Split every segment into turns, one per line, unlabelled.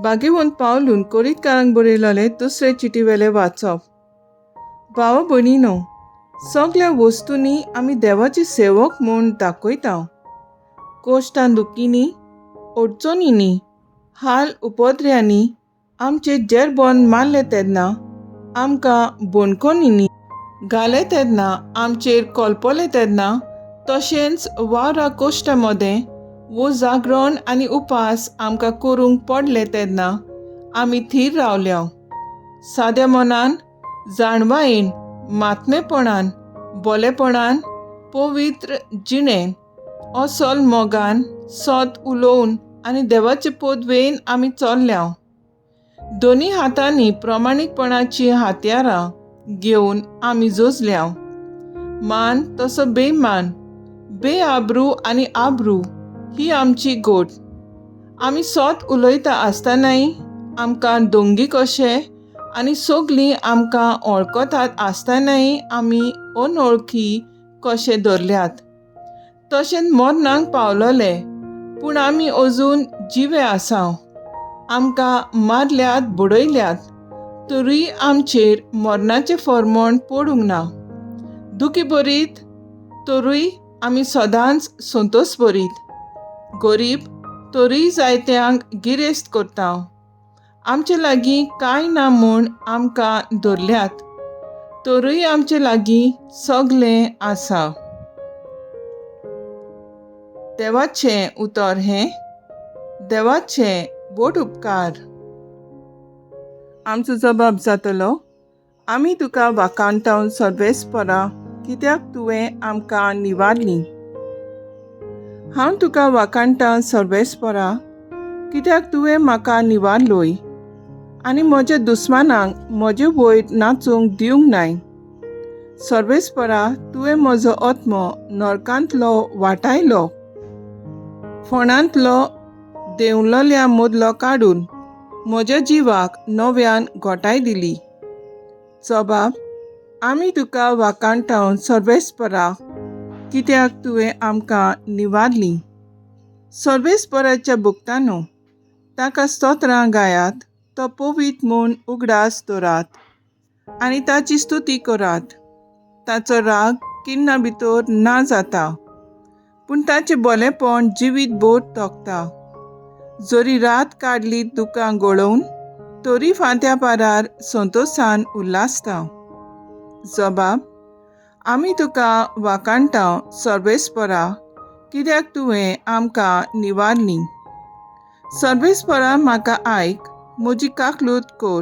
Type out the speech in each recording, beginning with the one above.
बागेवन पावलून कोरीतकारांक बरयलोले दुसरे चिटी वेले वाचप. भावा भयणीनो, सगल्या वस्तूंनी आमी देवाचे सेवक म्हूण दाखयता. कोश्टां दुखींनी, अडचणींनी, हाल उपद्र्यांनी आमचे जेरबोन मारले तेन्ना, आमकां बणकोणींनी घाले तेन्ना, आमचेर कोलपोले तेन्ना, तशेंच वावरा कोश्टा मदें वो जागरण आनी उपास आमकां करूंक पडले तेन्ना आमी थीर रावल्या. साद्या मनान, जाणवायेन, मात्मेपणान, बोलेपणान, पवित्र जिणेन, असोल मोगान, सत उलोवन आनी देवाचे पदवेन आमी चल्ल्या. दोनी हातांनी प्रमाणीकपणाची हातयारां घेवन आमी जोजल्या. मान तसो बेमान, बेआब्रू आनी आब्रू ही आमची गोट. आमी सोत उलयता आसतनाय आमकां दोंगी कशे आनी सगलीं आमकां वळखतात आसतनाय आमी अनवळखी कशे धरल्यात. तशेंच मरणाक पावलोले पूण आमी अजून जिवे आसा. आमकां मारल्यात, बडयल्यात, तरूय आमचेर मरणाचें फर्मण पडूंक ना. दुखी बरीत तरूय आमी सदांच संतोश बरीत. गरीब तरूय जायत्यांक गिरेस्त करता. आमचे लागीं कांय ना म्हूण आमकां धरल्यात, तरूय आमचे लागीं सगलें आसा. देवाचें उतर हें. देवाचें व्हड उपकार. आमचो जबाब जातलो, आमी तुका वाखाणटावन सर्वेस्परा, कित्याक तुवें आमकां निवारली. हांव तुका वाखाणटां सर्वेस्परा, कित्याक तुवें म्हाका निवारलोय आनी म्हज्या दुस्मानांक म्हजे वयर नाचूंक दिवंक नाय. सर्वेस्परा, तुवें म्हजो आत्मो नरकांतलो वाटायलो, फोंडांतलो देंवलोल्या मदलो काडून म्हज्या जिवाक नव्यान घोटाय दिली. जबाब, आमी तुका वाखाणटावन सर्वेस्परा, कित्याक तुवें आमकां निवारली. सर्वेस्पराच्या भक्तांनो, ताका स्तोत्रां गायात, तो पवित्र म्हूण उगडास दवरात आनी ताची स्तुती करात. ताचो राग किन्ना भितर ना जाता, पूण ताचें बोलेपण जिवीत भर तोखता. जरी रात काडली दुकां गळोवन, तरी फांत्या पारार संतोशान उल्हासता. जबाब, आमी तुका वाखाणटा सर्वेस्परा, कित्याक तुवें आमकां निवारली. सर्वेस्परा, म्हाका आयक, म्हजी काकलूत कर,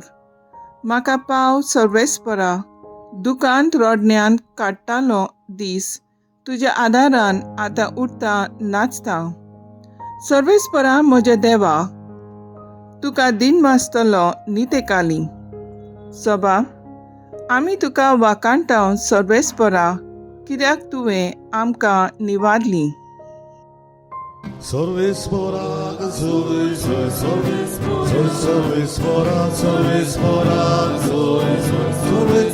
म्हाका पाव सर्वेस्परा. दुकांत रडण्यांत काडटालो दीस तुज्या आदारान आतां उठता नाचता. सर्वेस्परा म्हज्या देवा, तुका दिन वाचतलो नितेकाली. जबाब, आमी तुका वाखाणटा सर्वेस्परा, कित्याक तुवें आमकां निवारली.
सर्वेस्पराक जोय जोय, जोय सर्वेस्परा, सर्वेस्पराक जोय जोय, जोय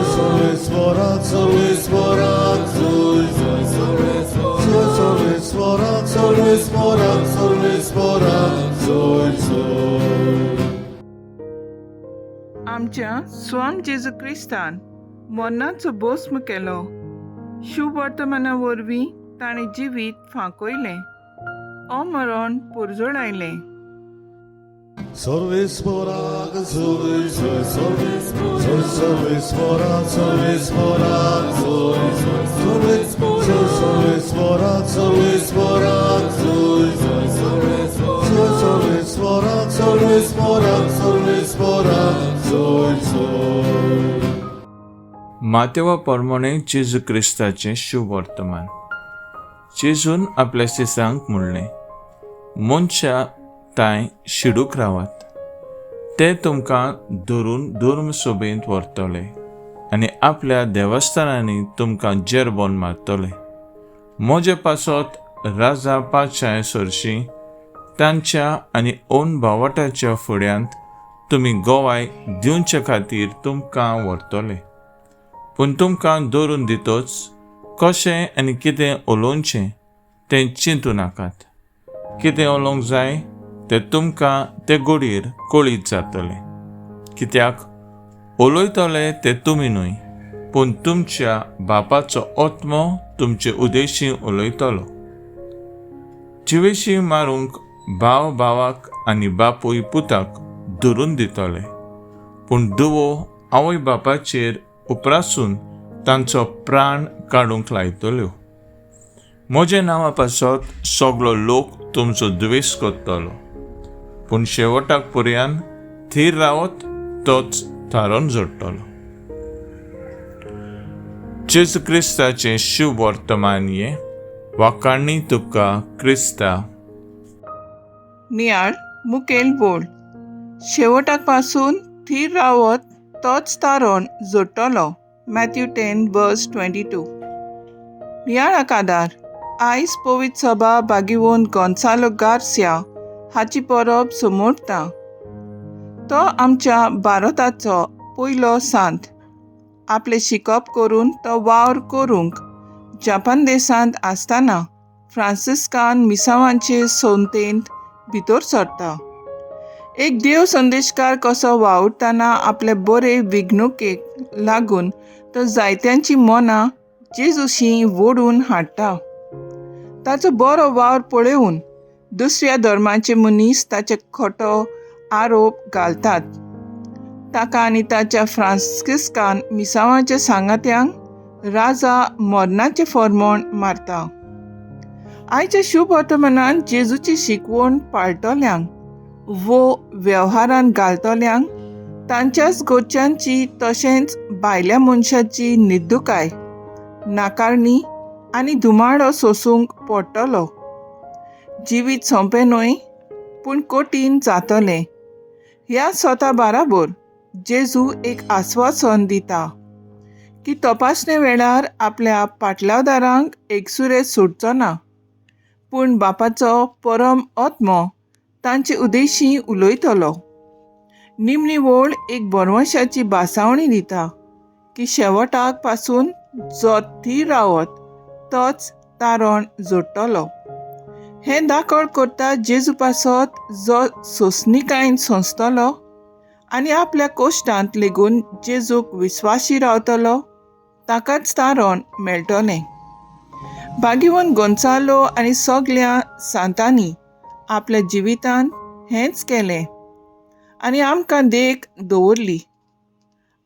सर्वेस्परा, सर्वेस्पराक जोय जोय, जोय सर्वेस्परा, सर्वेस्पराक, सर्वेस्पराक जोय जोय.
आमच्या स्वाम जेजू क्रिस्तान मरणाचो भस्म केलो. शुभवर्तमाना वरवीं ताणें जिवीत फांकयलें, अमरण पुरजोळायलें.
सर्वेस्पराक जोय जोय, जोय सर्वेस्परा, सर्वेस्पराक जोय जोय, जोय सर्वेस्परा, सर्वेस्पराक जोय जोय, जोय सर्वेस्परा, सर्वेस्पराक, सर्वेस्पराक जोय जोय.
मातेवा प्रमाणे जेजू क्रिस्ताचें शुभवर्तमान. जेजून आपल्या शिसांक म्हणलें, मनशा तांय शिडूक रावात. ते तुमकां धरून धर्म सभेंत व्हरतले आनी आपल्या देवस्थानांनी तुमकां जेरबोन मारतले. म्हजे पासत राजा पातशाय सरशीं तांच्या आनी ओन भावाटाच्या फुड्यांत तुमी गोवाय दिवचे खातीर तुमकां व्हरतले. पूण तुमकां दवरून दितच कशें आनी कितें उलोवचें तें चिंतू नाकात. कितें उलोवंक जाय तें तुमकां ते घडयेर कळीत जातलें. कित्याक उलयतले ते तुमी न्हय, पूण तुमच्या बापाचो आत्मो तुमचे उदेशी उलयतलो. जिवेशी मारूंक भाव भावाक आनी बापूय पुताक धरून दितले, पूण दुवो आवय बापाचेर उपरासून तांचो प्राण काडूंक लायतल्यो. म्हज्या नांवा पासत सगलो लोक तुमचो द्वेश करतलो, पूण शेवटाक पर्यान थीर रावत तोच थारोवन जोडटलो. जेजू क्रिस्ताचें शुभ वर्तमान हें. वाखाणी तुका क्रिस्ता.
नियाळ मुखेल बोल. शेवटाक पासून थीर रावत तोच तारण जोडटलो. मॅथ्यू 10 वर्स 22. नियाळाक आदार. आयज पवित्र सभा बागिवोन गोन्सालो गार्सिया हाची परब समोरता. तो आमच्या भारताचो पयलो सांत. आपलें शिकप करून तो वावर करूंक जपान देशांत आसतना फ्रांसिस्कान मिसावांचे संतेंत भितर सरता. एक देव संदेशकार कसो वावुरतना आपले बरे विघ्नुकेक लागून तो जायत्यांची मनां जेजूशी वोडून हाडटा. ताचो बरो वावर पळोवन दुसऱ्या धर्माचे मनीस ताचे खोटो आरोप घालतात. ताका आनी ताच्या फ्रांसिस्कान मिसावाच्या सांगात्यांक राजा मरणाचें फॉर्मोण मारता. आयच्या शुभ वर्तमानान जेजूची शिकवण पाळटल्यांक वो वेव्हारान घालतल्यांक तांच्याच गोच्यांची तशेंच भायल्या मनशाची निर्दुकाय, नाकारणी आनी धुमाडो सोसूंक पडटलो. जिवीत सोंपें न्हय, पूण कठीण जातलें. ह्या स्वता बाराबर जेजू एक आस्वासन दिता की तपासणे वेळार आपल्या पाटलावदारांक एकसुरे सोडचो ना, पूण बापाचो परम आत्मो तांचे उदेशी उलयतलो. निमणी वळ एक बरवंशाची भासावणी दिता की शेवटाक पासून जो थीर रावत तोच तारण जोडटलो. हें दाखळ करता जेजू पासत जो सोंसणिकायेन सोंसतलो आनी आपल्या कोश्टांत लेगून जेजूक विस्वाशी रावतलो ताकाच तारण मेळटलें. भाग्यवंत गोंसालो आनी सगल्या सांतांनी आपल्या जिवितांत हेंच केलें आनी आमकां देख दवरली.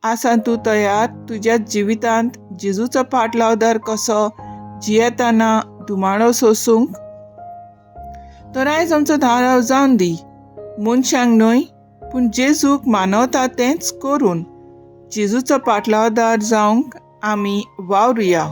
आसा तूं तयार तुज्या जिवितांत जेजूचो पाटलावदार कसो जियेतना धुमाडो सोसूंक? तर आयज आमचो धाराव जावन दी, मनशांक न्हय पूण जेजूक मानवता तेंच करून जेजूचो पाटलावदार जावंक आमी वावरुया.